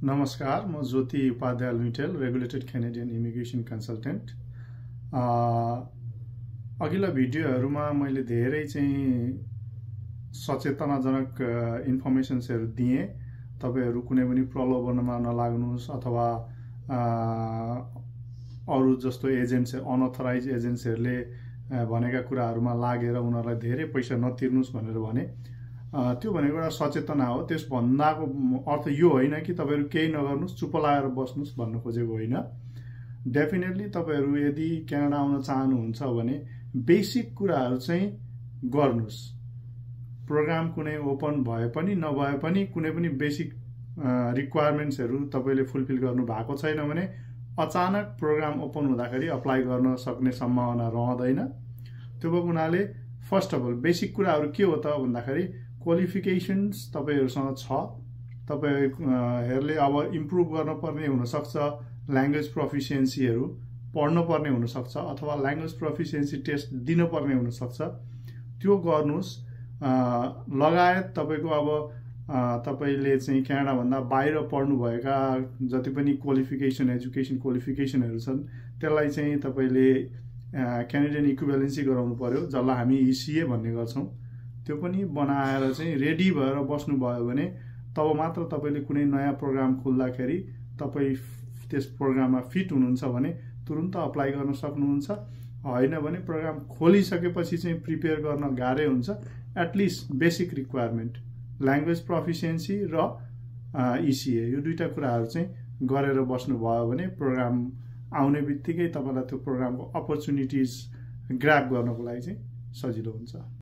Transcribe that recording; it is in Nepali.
नमस्कार, म Jyoti Upadhyay Luitel, regulated Canadian immigration consultant. अघिल्ला भिडियोहरूमा मैले धेरै चाहिँ सचेतनाजनक इन्फर्मेसन्सहरू दिएँ। तपाईहरू कुनै पनि प्रलोभनमा नलाग्नुहोस् अथवा अरू जस्तो एजेन्ट्स, अनअथराइज एजेन्ट्सहरूले भनेका कुराहरूमा लागेर उनीहरूलाई धेरै पैसा नतिर्नुहोस् भनेर भने। त्यो भनेको एउटा सचेतना हो। त्यसभन्दाको अर्थ यो होइन कि तपाईहरू केही नगर्नुहोस्, चुप लागेर बस्नुहोस् भन्न खोजेको होइन। डेफिनेटली तपाईहरू यदि क्यानाडा आउन चाहनुहुन्छ भने बेसिक कुराहरू चाहिँ गर्नुहोस्। प्रोग्राम कुनै ओपन भए पनि नभए पनि कुनै पनि बेसिक रिक्वायरमेन्ट्सहरू तपाईले फुलफिल गर्नु भएको छैन भने अचानक प्रोग्राम ओपन हुँदाखेरि अप्लाई गर्न सक्ने सम्भावना रहँदैन। त्यो भएको हुनाले फर्स्ट अफ अल बेसिक कुराहरू के हो त भन्दाखेरि क्वालिफिकेसन्स तपाईहरुसँग छ। तपाईहरुले अब इम्प्रुभ गर्न पर्ने हुन सक्छ। ल्याङ्ग्वेज प्रोफिसिएन्सीहरू पढ्न पर्ने हुन सक्छ अथवा ल्याङ्ग्वेज प्रोफिसिएन्सी टेस्ट दिन पर्ने हुन सक्छ। त्यो गर्नुस्। लगायत तपाईको अब तपाईले चाहिँ क्यानाडा भन्दा बाहिर पढ्नु भएका जति पनि क्वालिफिकेसन, एजुकेसन क्वालिफिकेसनहरू छन् त्यसलाई चाहिँ तपाईले क्यानेडियन इक्विभ्यालेन्सी गराउनु पर्यो, जसलाई हामी इसीए भन्ने गर्छौं। त्यो पनि बनाएर चाहिँ रेडी भएर बस्नु भयो भने तब मात्र तपाईले कुनै नयाँ प्रोग्राम खोल्दाखेरि तपाई त्यस प्रोग्राममा फिट हुनुहुन्छ भने तुरुन्त अप्लाई गर्न सक्नुहुन्छ। हैन भने प्रोग्राम खोलिसकेपछि चाहिँ प्रिपेयर गर्न गाह्रै हुन्छ। एटलिस्ट बेसिक रिक्वायरमेन्ट ल्याङ्ग्वेज प्रोफिसिएन्सी र इसीए यो दुईटा कुराहरू चाहिँ गरेर बस्नु भयो भने प्रोग्राम आउने बित्तिकै तपाईलाई त्यो प्रोग्रामको अपर्चुनिटिज ग्र्याब गर्नको लागि चाहिँ सजिलो हुन्छ।